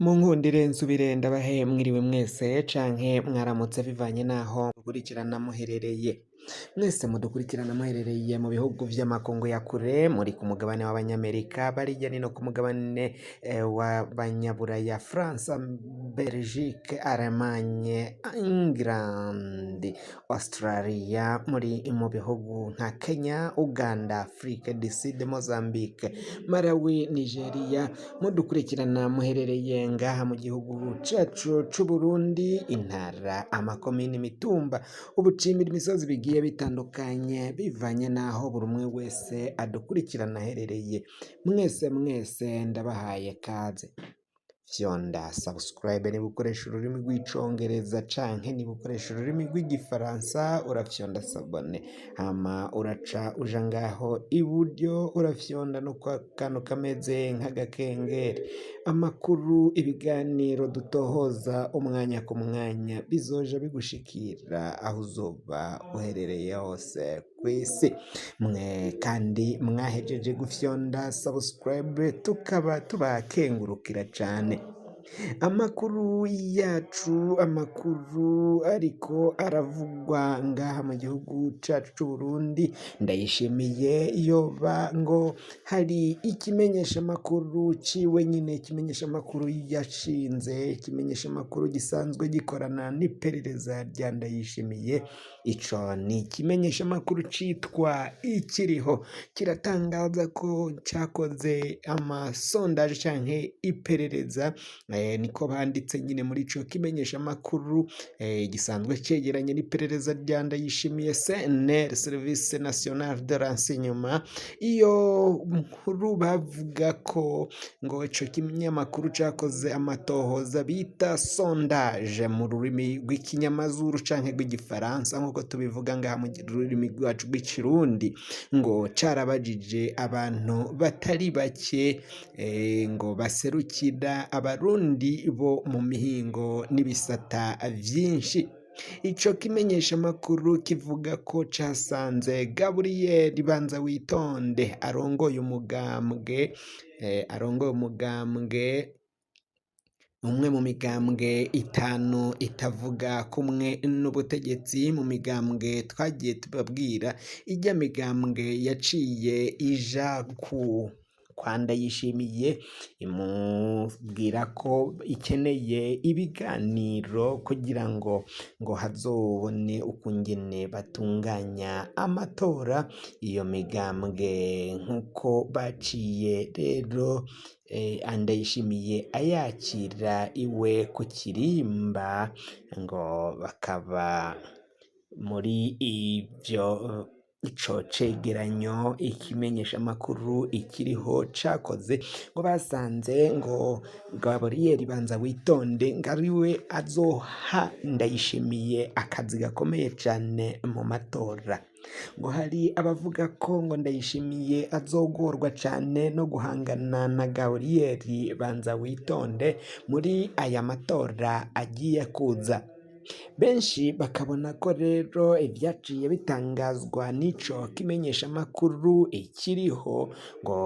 Munkundire nsubire ndabahe mwiriwe mwese canke mwaramutse bivanye naho mukurikirana muherereye. Mwese mudukurikirana muherereye mu bihugu vy'amakungu ya kure, muri ku mugabane w'abanyamerika, bari hirya no hino ku mugabane w'abanyaburaya, France, Belgique, Allemagne, England, Australia, muri mu bihugu nka Kenya, Uganda, Afrique du Sud, Mozambique, Malawi, Nigeria, mudukurikirana muherereye ngaha mu gihugu cacu c'Uburundi, intara, amakomine, imitumba, ubucimbira, imisozi bigiye bitandukanye bivanye n'aho buri umwe wese adukurikirana aherereye. Mwese mwese ndabahaye kaze. Fyonda subscribe niba ukoresha ururimi rw'icongereza canke niba ukoresha ururimi rw'igifaransa urafyonda s'abonner, hama uraca uja ngaho iburyo urafyonda no kwa kantu kameze nk'agakengeri. Amakuru, ibiganiro dutohoza umwanya ku mwanya bizoja bigushikira aho uzoba uherereye hose kw'isi. Mwe kandi mwahejeje gufyonda subscribe tukaba tubakengurukira cane. Amakuru yacu, amakuru ariko aravugwa ngaha mu gihugu cacu c'Uburundi, ndayishimiye yoba ngo hari ikimenyeshamakuru ciwe nyene, ikimenyeshamakuru yashinze, ikimenyeshamakuru gisanzwe gikorana n'iperereza rya Ndayishimiye, ico ni ikimenyeshamakuru citwa Ikiriho, kiratangaza ko cakoze amasondaje canke iperereza, niko banditse nyine muri ico kimenyeshamakuru gisanzwe cegeranye n'iperereza rya Ndayishimiye CNR, Service National de Renseignement. Iyo nkuru bavuga ko ngo ico kinyamakuru cakoze amatohoza bita sondage mu rurimi rw'ikinyamazuru canke rw'igifaransa nk'uko tubivuga ngaha mu rurimi rwacu rw'ikirundi, ngo carabajije abantu batari bake ngo baserukira abarundi bo mu mihingo n'ibisata vyinshi. Ico kimenyeshamakuru kivuga ko casanze Gaburiyeri Banza Witonde arongoye umugambwe umwe mu migambwe itanu itavuga kumwe n'ubutegetsi, mu migambwe twagiye tubabwira, ijya migambwe yaciye ija ku kwa Ndayishimiye imubwira ko ikeneye ibiganiro kugira ngo hazobone ukungene batunganya amatora. Iyo migambwe nk'uko baciye rero Ndayishimiye ayakira iwe ku Kirimba, ngo bakaba muri ivyo ico cegeranyo ikimenyeshamakuru Ikiriho cakoze, ngo basanze ngo Gaburiyeri Banza Witonde ngo ariwe azoha Ndayishimiye akazi gakomeye cane mu matora. Ngo hari abavuga ko ngo Ndayishimiye azogorwa cane no guhangana na Gaburiyeri Banza Witonde muri aya matora agiye kuza. Benshi bakabona ko rero ivyaciye bitangazwa n'ico kimenyeshamakuru Ikiriho ngo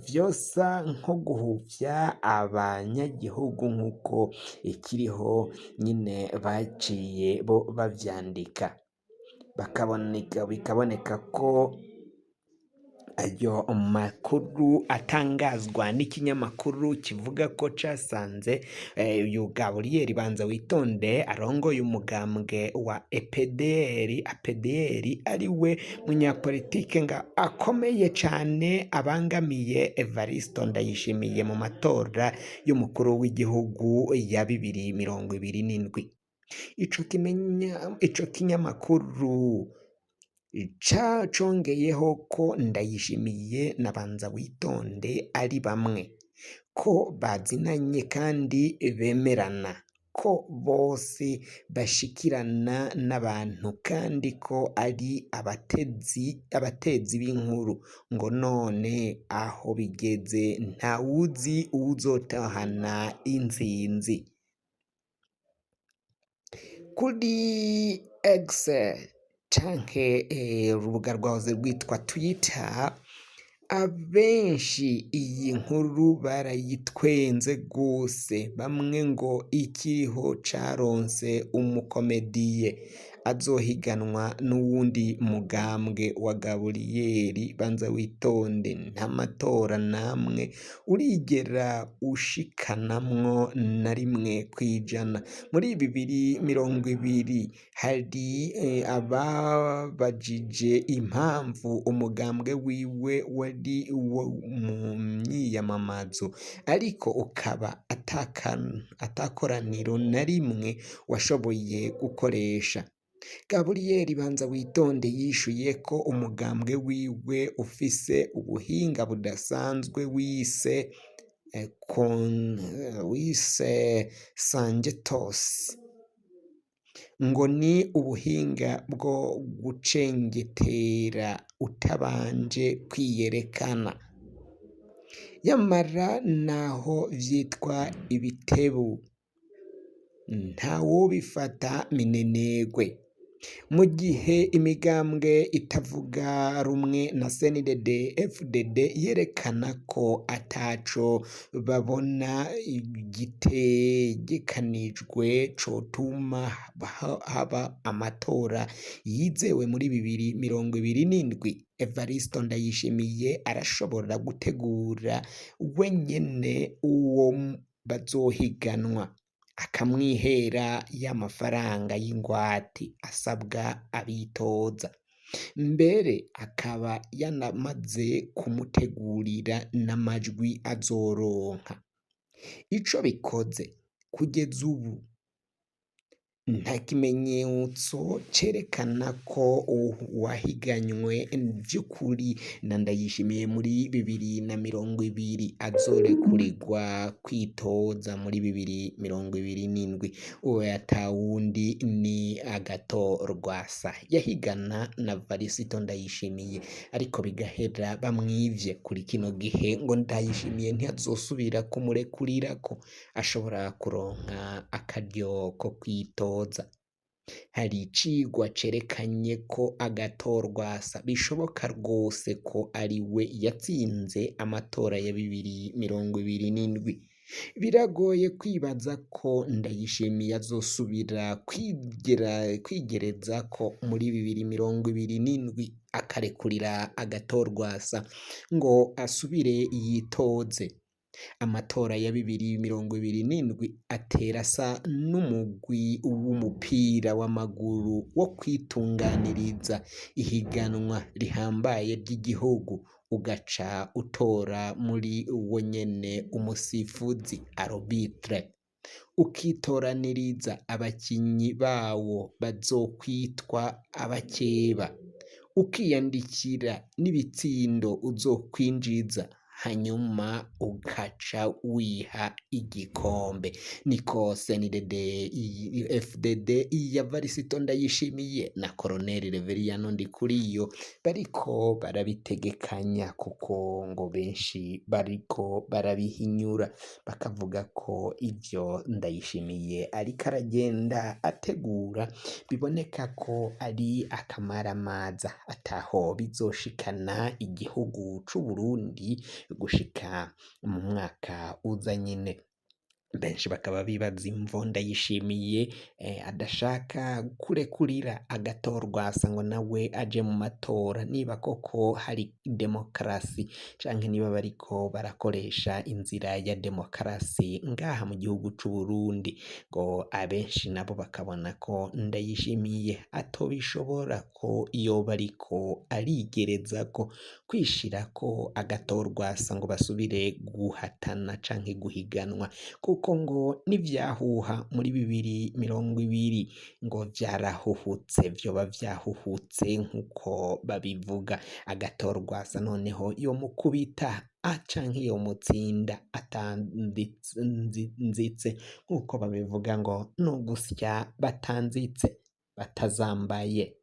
vyosa nko guhuvya abanyagihugu, nk'uko Ikiriho nyine baciye bo bavyandika, bakaboneka bikaboneka ko ayo makuru atangazwa n'ikinyamakuru kivuga ko casanze uyu Gaburiyeri Banza Witonde arongoye umugambwe wa EPDR APDR ari we munyapolitike nga akomeye cane abangamiye Evaristo Ndayishimiye mu matora y'umukuru w'igihugu ya 2027. Ico kinyamakuru congeyeho ko Ndayishimiye na Banza Witonde ari bamwe, ko bazinanye kandi bemerana, ko bose bashikirana n'abantu kandi ko ari abatezi b'inkuru. Ngo none aho bigeze ntawuzi uwuzotahana intsinzi. Kuri X canke urubuga rwahoze rwitwa Twitter, Abenshi iyi nkuru barayitwenze gose, bamwe ngo ikiriho caronse umukomediye azohiganwa n'uwundi mugambwe wa Gaburiyeri banza witonde nta matora namwe urigera ushikanamwo na rimwe kw'ijana. Muri 2020 hari ababajije impamvu umugambwe wiwe wari uwo mu myiyamamazo ariko ukaba atakoraniro na rimwe washoboye gukoresha. Gaburiyeri banza witonde yishuye ko umugambwe wiwe ufise ubuhinga budasanzwe wise wise Sangetos, ngo ni ubuhinga bwo gucengetera utabanje kwiyerekana. Yamara naho vyitwa ibitebu ntawobifata minenegwe. Mu gihe imigambwe itavuga rumwe na CNDD FDD yerekana ko ataco babona gitegekanijwe cotuma haba amatora yizewe muri 2027, Evaristo Ndayishimiye arashobora gutegura wenyene uwo bazohiganwa akamwihera y'amafaranga y'ingwate asabwa abitoza, mbere akaba yanamaze kumutegurira n'amajwi azoronka. Ico bikoze kugeza ubu nta kimenyetso cerekana ko uwahiganywe vy'ukuri na Ndayishimiye muri 2020 azorekurigwa kwitoza muri 2027. Uwo atawundi ni Agathon Rwasa yahigana na Varisito Ndayishimiye ariko bigahera bamwivye. Kuri kino gihe ngo Ndayishimiye ntiyazosubira kumurekurira ko ashobora kuronka akaryo ko kwitoza. Hari icigwa cerekanye ko Agathon Rwasa bishoboka rwose ko ari we yatsinze amatora ya 2027. Biragoye kwibaza ko Ndayishimiye azosubira kwigereza ko muri 2027 akarekurira Agathon Rwasa ngo asubire yitoze. Amatora ya 2027 atera asa n'umugwi w'umupira w'amaguru wo kwitunganiriza ihiganwa rihambaye ry'igihugu, ugaca utora muri wo nyene umusifuzi arbitre, ukitoraniriza abakinyi bawo bazokwitwa abakeba, ukiyandikira n'ibitsindo uzokwinjiza, hanyuma ukaca wiha igikombe. Niko CNDD FDD ya Varisito Ndayishimiye na Colonel Reveriyano Ndikuriyo bariko barabitegekanya, kuko ngo benshi bariko barabihinyura bakavuga ko ivyo Ndayishimiye ariko aragenda ategura biboneka ko ari akamaramaza ataho bizoshikana igihugu c'Uburundi gushika mu mwaka uza nyene. Benshi bakaba bibaza imvo Ndayishimiye adashaka kurekurira Agathon Rwasa ngo nawe aje mu matora, niba koko hari demokarasi canke niba bariko barakoresha inzira ya demokarasi ngaha mu gihugu c'Uburundi. Ngo abenshi nabo bakabona ko Ndayishimiye atobishobora, ko yoba ariko arigereza ko kwishirako Agathon Rwasa ngo basubire guhatana canke guhiganwa, kuko ngo n'ivyahuha muri 2020 ngo vyarahuhutse, vyoba vyahuhutse nk'uko babivuga. Agathon Rwasa noneho yomukubita canke yomutsinda atanzitse nk'uko babivuga, ngo nugusya batanzitse batazambaye.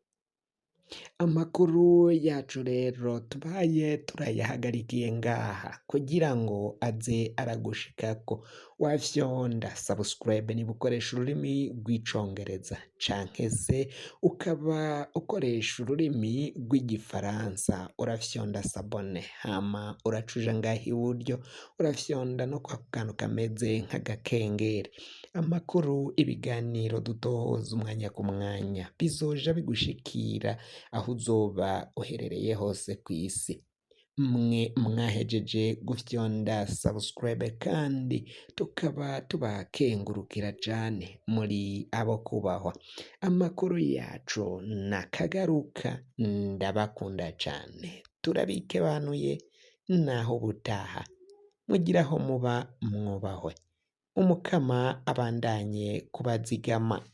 Amakuru yacu rero tubaye turayahagarikiye ngaha kugira ngo aze aragushikako, wafyonda subscribe niba ukoresha ururimi rw'icongereza canke se ukaba ukoresha ururimi rw'igifaransa, urafyonda s'abonner, hama uraca uja ngaha iburyo urafyonda no kwa kantu kameze nk'agakengeri. Amakuru, ibiganiro dutohoza umwanya ku mwanya bizoja bigushikira aho uzoba uherereye hose kw'isi. Mwe mwahejeje gufyonda subscribe kandi tukaba tubakengurukira cane, muri abo kubahwa. Amakuru yacu nakagaruka, ndabakunda cane, turabikebanuye naho ubutaha, mugire aho muba mwubahwe, Umukama abandanye kubazigama.